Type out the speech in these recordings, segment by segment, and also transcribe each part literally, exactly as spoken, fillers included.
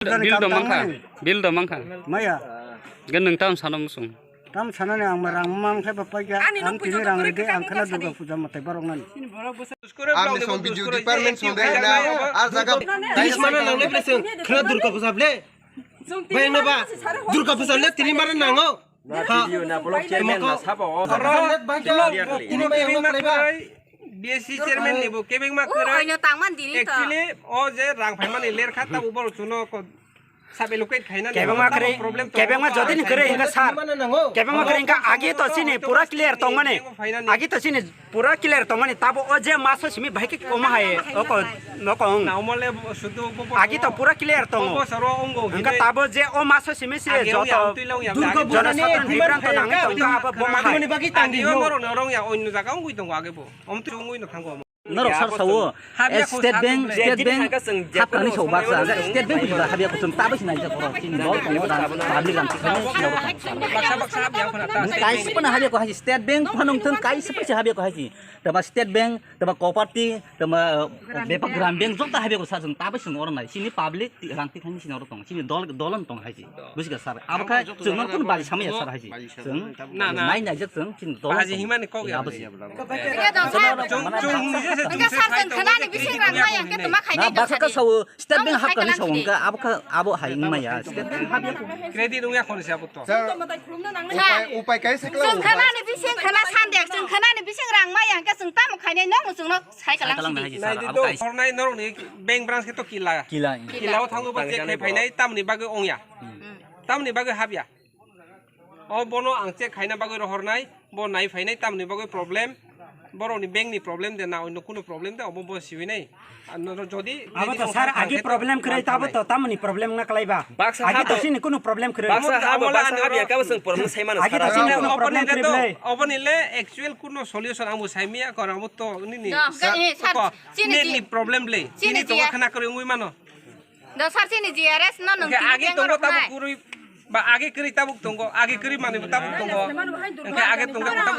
Bill do mangkha, bill do mangkha. Maya. Gan nung tam sano musung. Tam sanani ang rang mang khe ba paikha. Ani ang nung tini puja rang rede ang khana Durga puja matai borok nani. Amni song video department song dai na. Ar jaga. Tini mana nang le ble song. Khana Durga puja ble. Bai na ba. Durga puja le tini mana nango. Ha. Video na block chairman na sabo. Oro block tini bai ma kwrai. B S C chairman ni bo kebeng ma kwrai. Oino tangman dini to. Actually o je rang phaimani lerkha ta ubor chuno ko sub allocate khaina. Kebeng ma kwrai, problem to. Kebeng ma jodi ni kwrai hingka sir. Kebeng ma kwrai hingka agi to sini pura clear tongmani. Agi to sini pura clear tongmani tabo o je maso simi bahai ke koma hai o ko no ko ong. Na omole sudu bo bo. Agi to pura clear tongo. Bo soro ongo. Hingka tabo je o maso simi si joto. Durga jono satron bibran to nangni tongka abo bo ma hai. Agi o norok norong ya onno jaga ongoi tongo age bo. Om tu ongoi no thango. Norok sar sawo, eh, State Bank, State Bank hapkani sok baksa, State Bank pujila habya kuchum tabis nai jak oro, chini dol tongo, public ram tikhaini sina oro tongo. Baksa baksa habya khona ta. Kaisa pana habya ko haji, State Bank phanung thung kaisa paisa habya ko haji. Tama State Bank, tama Cooperative, tama, eh, Bepak Gram Bank jokta habya ko sa jung tabis oro nai. Chini public ram tikhaini sina oro tongo, chini dol, dolon tongo haji. Bujiga sir, abo kha chwng no kun bari samaya sir haji. Chwng na, na. Mai naijak chwng chini dol. Baji himani kok ya. Abo si. Chwng, chwng nije se chwng se khai tongo. Enggak sir, chwng khenani bising rang mai yang ke tuma khai na. Baksa ka sawo, State Bank hapkani sawo ka, abo kha, abo hai maya. State Bank hapya. Credit ungya khon se abo to. Sir, upai, upai kai se kla. Chwng khenani bising khena sandek, chwng khenani bising rang mai yang ke chwng tamo khainai no chwng no sai kalang sidi. Nai di do, hornai norok ni bank branch ke to kila. Kila. Kila o thango ba check khai phainai tamni bagwi ongya. Tamni bagwi hapya. O bono ang check khaina bagwi rohornai, bo nai phainai tamni bagwi problem, borokni bank ni problem de na onno kuno problem de obo bo siwi nai. Ano jodi abo to sir agi problem kwrwi tabo to tamoni problem na kwlai ba. Agi to sini kuno problem kwrwi. Baksa habo baksa habo ya kabo sing problem sai mano sara. Agi to sini kuno problem kwrwi. Oboni le actual kuno solution ang bo sai miya kor abo to nini. Sir, chini problem le. Chini to khana kwrwi ungwi mano. Do sir chini G R S no nung age tongo tabuk kwrwi ba age kwrwi tabuk tongo age kwrwi manwi bo tabuk tongo. Hwnkhe age tongo tabuk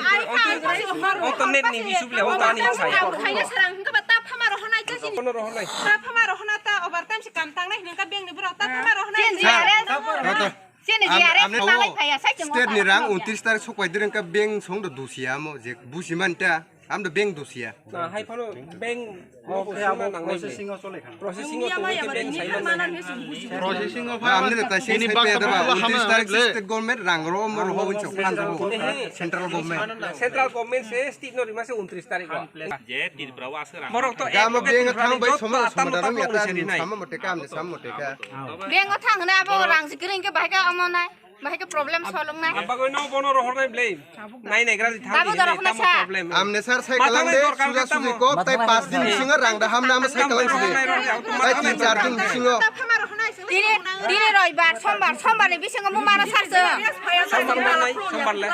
kwrwi onto net ni bisuk le onto ani sai. Haina sarang hwnkhe ba ta phama rohonai ta chini. Kono rohonai. Ta phama rohona ta overtime se kam tangnai hwnkhe bank ni borok ta phama rohonai. Chini G R S. Chini G R S talai phaya sai chungo. State ni rang untrish tarik sok pai direng ka bank song do dusia mo je busi man ta. Amdo bank dusia. Na hai phano bank mo bo sima nangnai. Processing o chole kha. Processing o tongwi khe bank sai manai. Processing o pha amne ta sini sai pe da ba untrish tarik state government rang ro mo ro ho unchok phan ro central government. Central government se state no rima se untrish tarik o. Je Tripura o aswk rang. Borok to gamo bank thang bai somo somo da rang ya ta ni sama mote ka amne sama mote ka. Bank o thang na abo rang sikring ke bahai ka amo nai. Bahai ke problem solve wngnai. Abagoi no bono rohornai blei. Nai nai gradi thang. Tamo di dorok hinai, na tamo sa. Problem. Amne sir sai kalang de suja suji kok tai pas din bisingo rang da hamna amo sai kalang sidi. Tai tin char din bisingo. Dini, dini roibar, sombar, sombar ni bisingo mung mano sar se. Sombar manai, sombar le.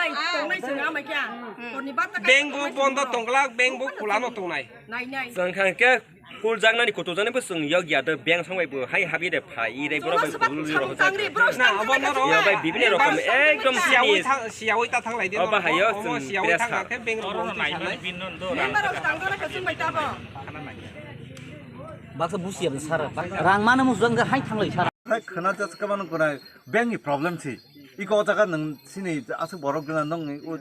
Bank bo bondo tonglak, bank bo khulano tongnai. Nai nai. Jang khang ke Kul jaknani kutu jani bo chwng yok ya de beng song bai bo hai habi de phai i rei borok bai kul ri rok jak. Na abo no ro. Ya bai bibini rokom ekdom siyawi serious. Siyawi ta thang lai di. Oba hayo chwng siyawi press thang ha. Khe beng rok nai bin non do. Member of tang jana khe chwng bai ta bo. Baksa busi ya sara. Rang mana mu jang hai thang lai sara. Hai khana jas ka mano korai beng ni problem si. Iko jaga nang sini asuk borok gana nong ni u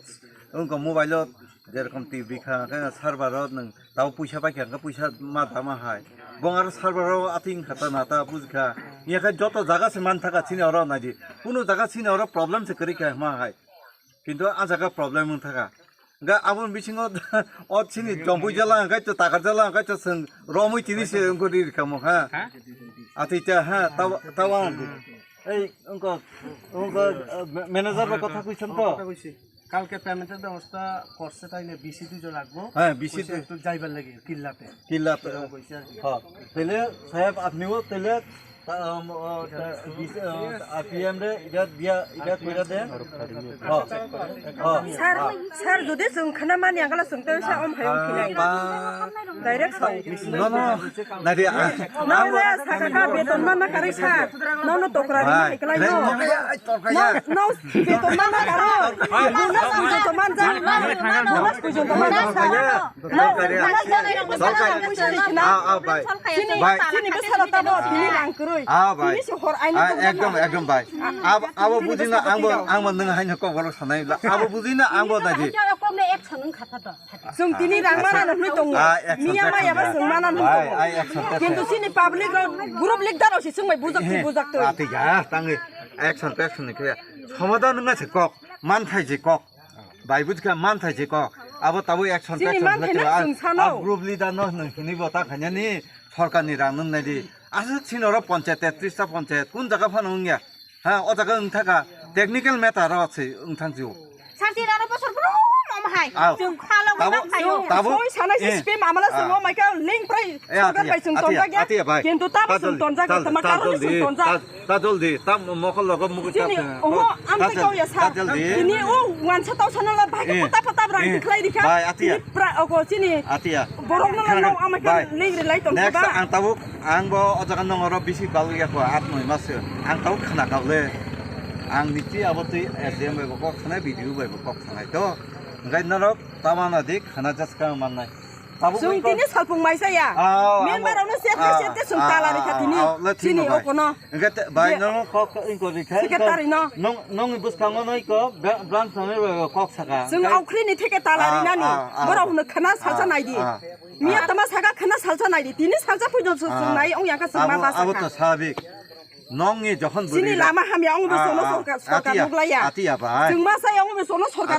ngko mobile o jerokom T V kha khe server o nang Tabo puisa pai kha, hwnkhe puisa ma tama hai. Bong aro server o ating kha ta na ta buji kha. Iya khe joto jaga se man thaka chini oro naidi. Kunu jaga chini oro problem se kwrwi kha ma hai. Kintu a jaga problem wng thaka. Hwnkhe aboni bisingo o chini jompui jala hwnkhe to takar jala hwnkhe to chwng romwi tini se wngkha ri rwkha mo ha. Atwi cha ha tabo tabo ang. Ei wngkha wngkha manager bai kotha kuisam to. Kalke payment er ব্যবস্থা করছে তাই না, বিসি দুইজন লাগবো। হ্যাঁ, বিসি কইছে দুই- একটু যাইবার লাগি কিল্লাতে। কিল্লাতে। এরকম কইছে আর কি। হ্যাঁ। তাহলে সাহেব আপনিও তাহলে, আম, আ, তা- বিসি, আ, আর পিএম রে এটা দিয়া, এটা কইরা দেন। হ্যাঁ। হ্যাঁ। স্যার, স্যার, যদি চুংখানা মানি আঙ্গালা চুংতে হইছে, অম হায়ং ফিনাই। Direct Sau. No, no. Nadi, ah, Nang le sakha kha beton manna karwi sa. Nono tokra ri hai, hai kalai no. No, no beton manna karo. Bonus pujo to manja. Bonus pujo to manja sa. Ah, ah, bai. Chini, bai. Chini bwsalo tamo tini rang kwrwi. Ah, bai. Tini se hor aini Ah, tongma ekdom, na. Ekdom, bai. Abo, abo bujina angbo, angbo nang haino kok bolo sanai la. Abo bujina angbo dadi. Kok na action wng kha to. Chwng tini rang mana no hwnwi tongo. Ah, action, Miya action, maya ba ya. Chwng mana no Bai, tongo. Ai, action, action. Kintu chini public rok group leader rok se chwng bai bujak twi Eh, bujak twi. Ati ya, tangi action, action ni kaya. Somadan nang se kok, man thai je kok. Bai bujka man thai je kok. Abo tabo action, Chini action man thai na chwng sano. Ah, group leader no nang hini bo ta khanya ni. Sorkar ni rang nung nai di. Aswk sino oro ponchayat, tetris ta ponchayat, kun jaga phano wngya? Ha, o jaga wng thaka, technical matter ro se wng thang jio. Sarchi rano bosor brum om hai. Aw. Chwng khalo Tabo, wng thang thayo. Tabo, Soi sana si eh. Spam amala Ah. Chwng o mai ka link prai Eh, sorkar atiya, bai chwng atiya, tonjak ya. Atiya bai. Kintu tabo Ta chwng joldi, tonjak, ta, tama ta karon joldi, chwng tonjak. Ta, ta joldi, ta mokol logo mugi Chini, ta, oho, ta, am ta te joldi, kau ya sa. Ta joldi. Ini o wansa tau sana la bai Eh. Pata pata brang Eh. Dikhlai dikha. Bai, atiya. Ini pra, oko chini. Atiya. Borok no Khana, no amai bai. Ka link rilai tong Next ba. Ang tabuk, ang bo o jaga nong oro bisi bal ya ko at noi mas. Ang tabuk khana kable. Ang niti abo twi S D M bai bo kok sanai, B D O bai bo kok sanai to. Ngai norok tamana dik khana jaska mannai. Tabuk Chwng bai ko- tini salpung mai saya. Ah, Member abo- ono set ah, set te chwng ah, tala rikha ah, tini. Ah, le Chini thino bai. Okono. Enke te, bai, Je- nong kok, kok ingko rikha, Secretary ingko no. Nong, nong bwskango no iko, bra-, branch nangni bai kok saka. Chwng Kai- aukri ni theke tala Ah, rinani. Ah, ah, Borok ah, hwno khana salsa ah, naidi. Ah, Miya ah. Tama saka khana salsa naidi. Tini salsa pujo chwng Ah. Nai ong yangkha chwng ma Abo, ba abo saka. To sabik. Nongni jokhon Chini bwrwi lama hamya ong bo Ah, sono ah. Sorkar, sorkar Atiya, nuklaiya. Atiya bai. Chwng ma sai ong bo sono sorkar